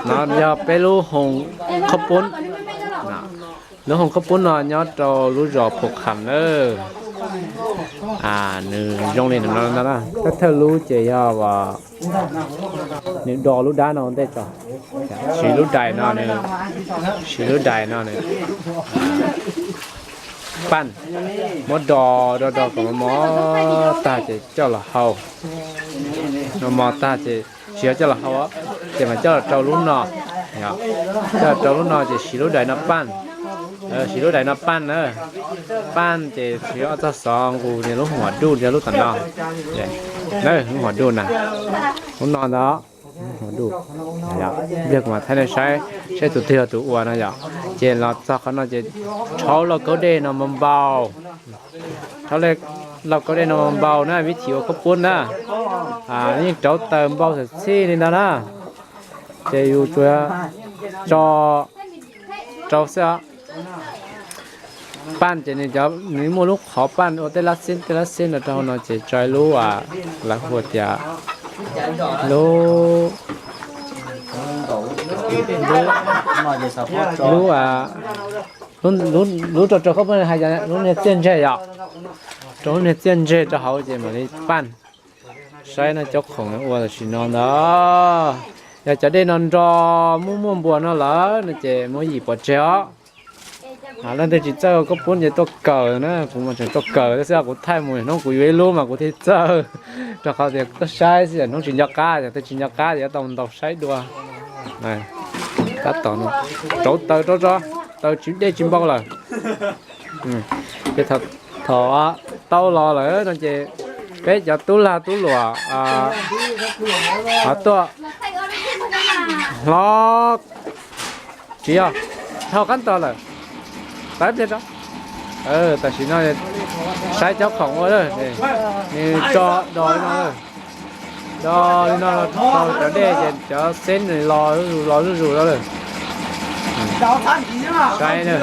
No yog peb lub hoos qhob poob. Lub hoos qhob poob no nyob rau lub zos Phu Kham na. Nws zoo li no, thawj thawj lub ces yog nws do lub dab no ua ntej tso. Siv lub dais no nws, siv lub dais no nws paj, muab do do do kom mos mos tag ces coj los hau. Mos mos tag ces tsis yog coj los hau, ces mas coj los rau lub no. Coj los rau lub no ces siv lub dais no paj. Siv lub dais no paj na. Paj ces siv ob txoj xov nqus nws lub huam duj nyob lub tom no. Lub huam duj na, lub no ntag. Yog kuv mam thaij nej saib, saib tus twg yog tus ua no yom. Ces los txog qhov no ces rhaub lauj kaub dej no npau npau. Rhaub lauj kaub dej no npau npau na, vib thim ua khaub poob na. Yeej rauv taws npau txham txhij li ntag na. Ces yus tsuas tso rau xwb os. Paj ces nws cov, nws muaj lub qhov paj ua tej lab xib tej lab xib no rau hauv no ces tso ib lub, lawv hu tias lub, lub, lub rau rau khaub poob hais tias lub niag txiaj ntseg yom. Rau lub niag txiaj ntseg rau hauv ces mam li paj. Saib no cov khoom ua tam sim no ntag. Yog cov dej no nro muaj muaj npua no lawm no ces muab yim pov tseg os. Leej twg tsis txawj khaub poob ces tuaj kawm na, kuv mas tseem tuaj kawm xwb, kuv thaij mus hnub kuv yuav ib lub mas kuv thiaj txawj. Rau qhov tias tuaj saib xwb, hnub tsis nco qab, yog twg tsis nco qab ces yuav tau ntaus saib dua. Tab tom rauv taws rau tso, taws tsis dej tsis npau lawm. Ces thaum tau los lawm no ces peb cov tub lag tub luam ho tuaj hlob, tsis yog, dhau qab ntog lawm. Tawv pliag tso. Tam sim no saib cov khoom ua, nws tso do li no, do li no tau cov dej ces cov xeb nws los zuj zus los zuj zus lawm. Saib na.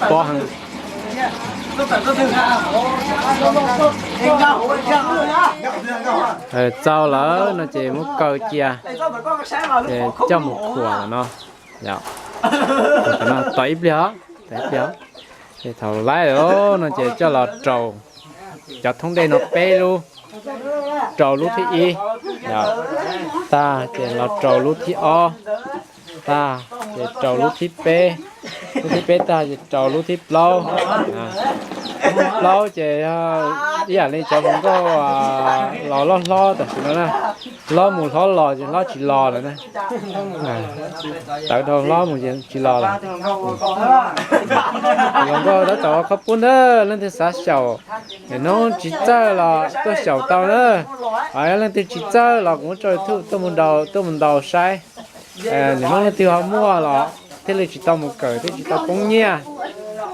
Pov heev. Txaus lawm no ces muab kaw cia, ces coj mus khuam no. Tom ib pliag, tom ib pliag, ces thaum laib lawm no ces coj los rau cov thoob dej no peb lub, rau lub thib ib tag ces los rau lub thib ob tag ces rau lub thib peb, lub thib peb tag ces rau lub thib plaub. Lub thib plaub ces ib yam li cov hluas nkauj los loj hlob tam sim no na, hlob mus hlob los ces hlob tsis los lawm na. Tawv dhau hlob mus ces tsis los lawm. Hluas nkauj tab tom ua khaub poob ntag, leej twg xav xyaum, nim no tsis txawj los tuaj xyaum tau na. Leej twg tsis txawj los kuv muab tso YouTube tuaj mus ntaus, tuaj mus ntaus saib. Nim no leej twg ho muaj los thiaj li tsis tau mus kawm thiab tsis tau poob nyiaj.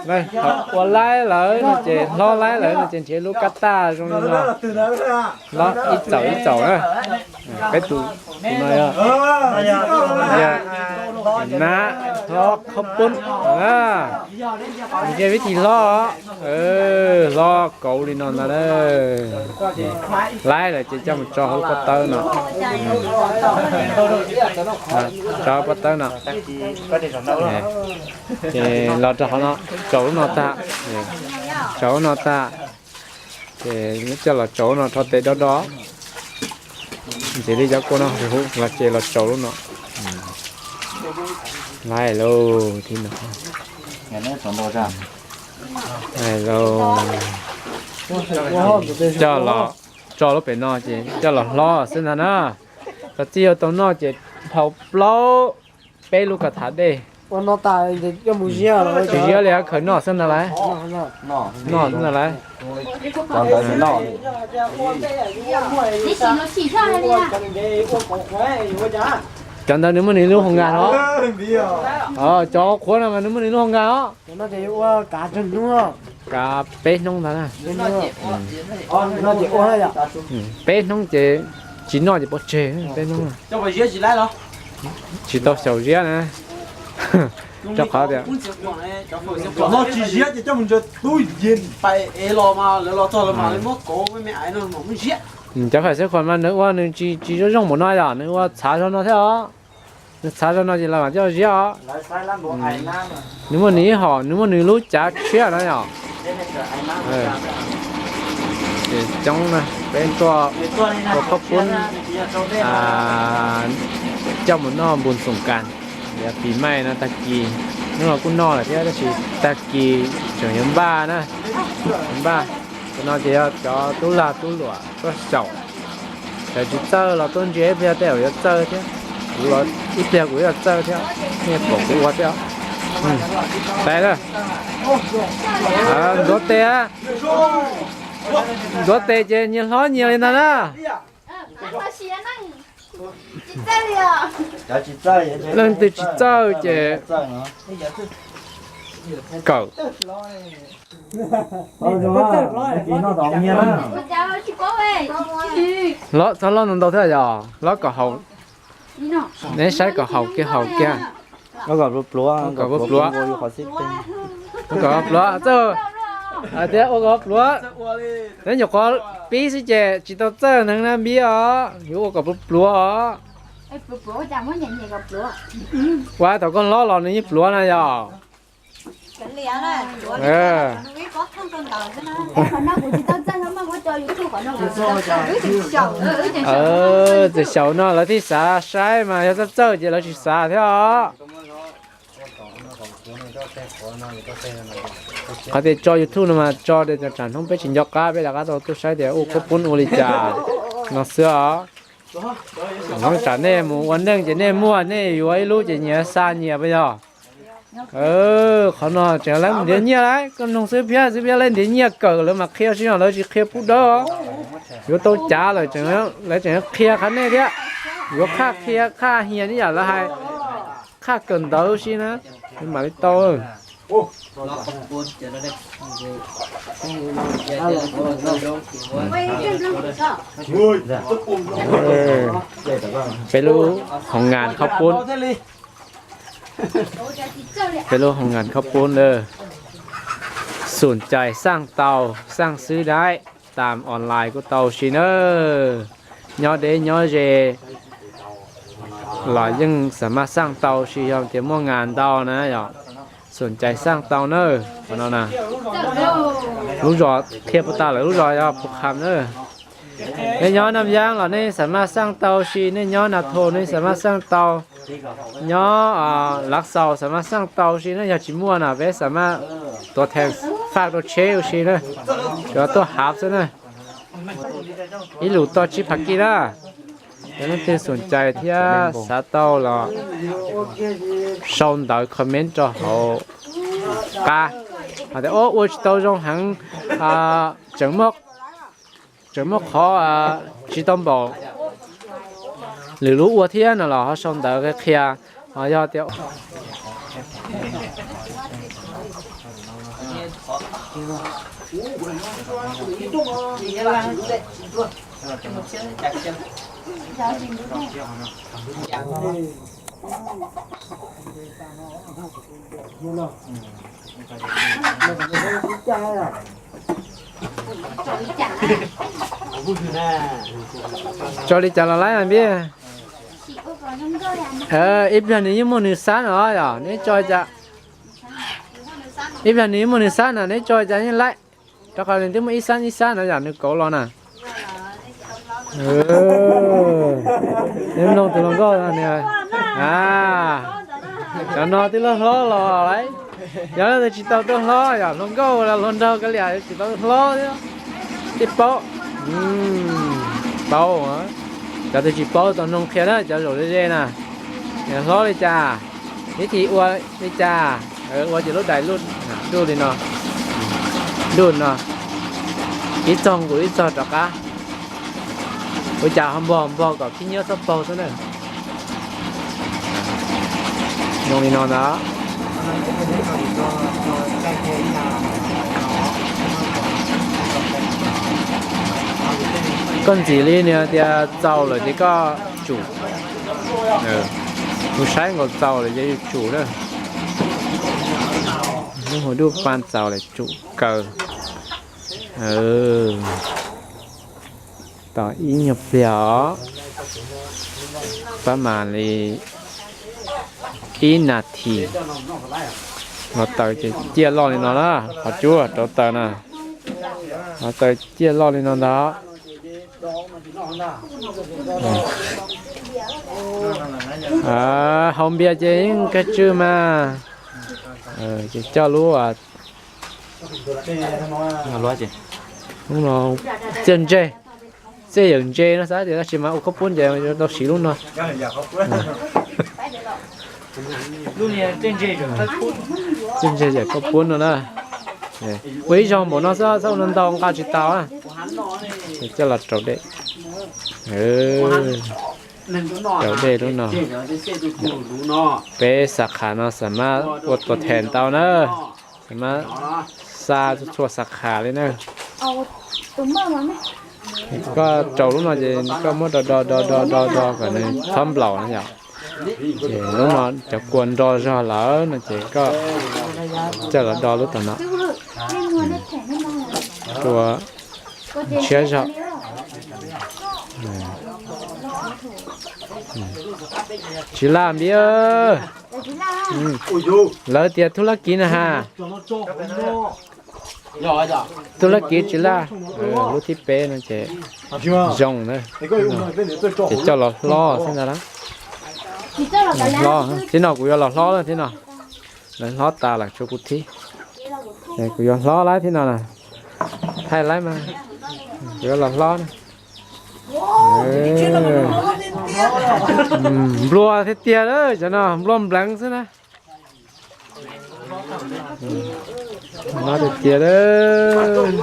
Thaum ua laib lawm no ces hlob laib lawm no ces nrhiav lub kab taj zoo li no, hlob ib txaus ib txaus na. Peb tus no yog nab hlob khaub poob na. Nws ces vib thim hlob, hlob kauv li no ntag na. Laib lawm ces coj mus tso hauv pob tawb no. Tso hauv pob tawb no. Ces los rau hauv no, tsaus lub no tag, tsaus lub no tag, ces coj los tsaus lub no rho tes dob dob. Ntxiv li cov kua no los ces los tsaus lub no. Laib lauj, thib no. Coj los tso lub pem no ces coj los hlob xwb ntag na. Tau txij yuav tau noj ces dhau plaub peb lub kav tham dej. Tsis ziab li, khaws noj xwb ntag lauj. Noj xwb ntag lauj. Cov ntawd nws muaj nws lub hoo nkag no. Cov qhuav no mas nws muaj nws lub hoo nkag os. Kav peb hnub ntag na. Peb hnub ces Tsis noj ces pov tseg peb hnub no. Tsis tau xyaum ziab na. Rau qhov tias cov fam xeeb khuas mas nws ua nws tsis tsis zoo zoo npaum no yom, nws ua txhav zog no thiab os. Nws txhav zog no ces lawv mam coj ziab os. Nws muaj nws ib hom, nws muaj nws lub cav tshiab na yom. Ces coob na, peb tuaj ua khaub poob coj mus noj npun xoom kas, pis maij no tag kis, hnub no kuj noj lawm thiab tab sis tag kis tseem yuav npaj na, yuav npaj. Cov no ces yog cov tub lag tub luam tuaj xyaum, cov tsis txawj los tuaj ntsia ib pliag tej zaum yuav txawj thiab. Kuv los ib pliag kuv yuav txawj thiab, nej pom kuv ua thiab. Tais na, ntxuav tes, ntxuav tes ces nyias hlob nyias li ntag na. Leej twg tsis txawj ces kawm. Hlob txhob hlob ntau ntau thiab yog hlob kom haum. Neb saib kom haum kiag haum kiag. Ua kom pluav, ua kom pluav, ua kom pluav txawj. Hais tias ua kom pluav, neb nyuam qhuav pib xwb ces tsis tau txawj neeg na npib os, yuav ua kom pluav pluav os. Ua thaum koj hlob los nws yeej pluav na yog. Txawm xyaum no lawv thiaj xav saib mas yog txawj txawj ces lawv tsis xav thiab os. Qhov tias tso YouTube no mas tso tias tsam hnub peb tsis nco qab peb rov qab tau tuaj saib tias ua khaub poob ua li cas no xwb os. Hnub tsam nej mus ua neej ces nej muaj nej yuav ib lub ces nyias xa nyias puas yog? Qhov no tseem lawv ntiav nyiaj lauj, koj nug xwb phiab xwb phiab lawv ntiav nyiaj kawm lawv mam qhia si no, lawv tsis qhia pub dawb. Yuav tau cav lawm lawv tseem qhia qhov nej thiab. Yuav qhaj qhia qhaj hias ib yam lawv hais, qhaj kawm ntawv si na, mam li tau. Peb lub hoo nkas khaub poob, peb lub hoo nkas khaub poob lawm. Xum cais xaj tau, xaj xwb daib, tas online kuj tau si na. Nyob deb nyob ze los yeej xam maj xaj tau si yog tias muaj nkas ntau na yom. Xum cais xaj tau na. Qhov no na, lub zos qhia puas tas lawm, lub zos yog Phu Kham na. Nej nyob Naj Yaab los nej xam maj xaj tau si, nej nyob Nas Thos nej xam maj xaj tau, nyob Lav Xaus xam maj xaj tau si na, yog tsis muaj na peb xam maj tuav thees faj rau tsheb ua si na, cov tuaj hav xwb na. Ib lus toj tsib phav kij na. Yog leej twg xum cais thiab xav tau los sau ntawv comment rau hauv qab hais tias ua tsis tau zoo heev, tseem muaj qhov tsis tau npaum lwm lub ua thiab no los ho sau ntawv qhia. Ho yog tias tso li cas los laib mas npib. Ib pliag nws yeej muaj nws xab no yom, neb tso li cas. Ib pliag nws yeej muaj nws xab no, neb tso li cas yeej laib. Rau qhov nws twb muaj ib xab ib xab no yom, nws kauv los na. Neb mloog tus hluas nkauj no, cov no twb loj hlob los lawm. Yog leej twg tsis tau tuaj hlob yom, hluas nkauj los hluas nraug kav liam tsis tau tuaj hlob thiab. Tij paub, paub, cov twg tsis paub tau mloog qhia na, cov zaum ze ze na. Hlob li cas, ib thim ua li cas, ua ces lub dais luj li no, luj no, ib txog nqus ib txog rov qab. Ua cas ho npog npog kom khib nyiab txhob paug xwb na. Zoo li no ntag. Koj ntxim li nws tias txaus lawm ces koj tsum. Kuv saib nkaus txaus lawm ces yus tsum na. Lub hauv duj paj txaus lawm tsum kaw. Tos ib nyuag pliag os, pab mam li ib nas this. Hluav taws ces ciaj loj li no na, qhov cub rauv taws na, hluav taws ciaj loj li no ntag. Haus npias ces yeej kawg tsw mas. Ces coj lub txiaj ntseg, txiaj yawm ntse no xav tias tab sis mas ua khaub poob ces tau siv lub no. Txiaj ntseg yawm khaub poob no na. Ua ib zaug npaum no xwb, txhob ua ntau nqa tsis tau. Coj los rau dej, rau dej lub no. Peb xav qhas no xam mab ua tua them ntau na, xam mab xa txhua xav qhas li na. Koj rau lub no ces koj muab do do do do do do kom nws txhob nplaum na yom. Ces lub no cov kua nro zog lawm no ces koj coj los do lub tom no. Tua ntshiab zog. Tsis laj npiab. Lawv tias thub lab kiv na has. Thub lab kiv tsis laj. Lub thib peb no ces zoo na. Ces coj los hlob xwb ntag na. Hlob, thib no kuv yuav los hlob na thib no. Lawv hlob tas lawm tshuav kuv thib. Kuv yuav hlob lawm thib no na. Thaij lawm mas. Kuv yuav los hlob na. Nplua tiag tiag lawm cov no, nplua npleev xwb na. Nplua tiag tiag lawm.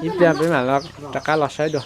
Ib pliag peb mam rov qab los saib dua.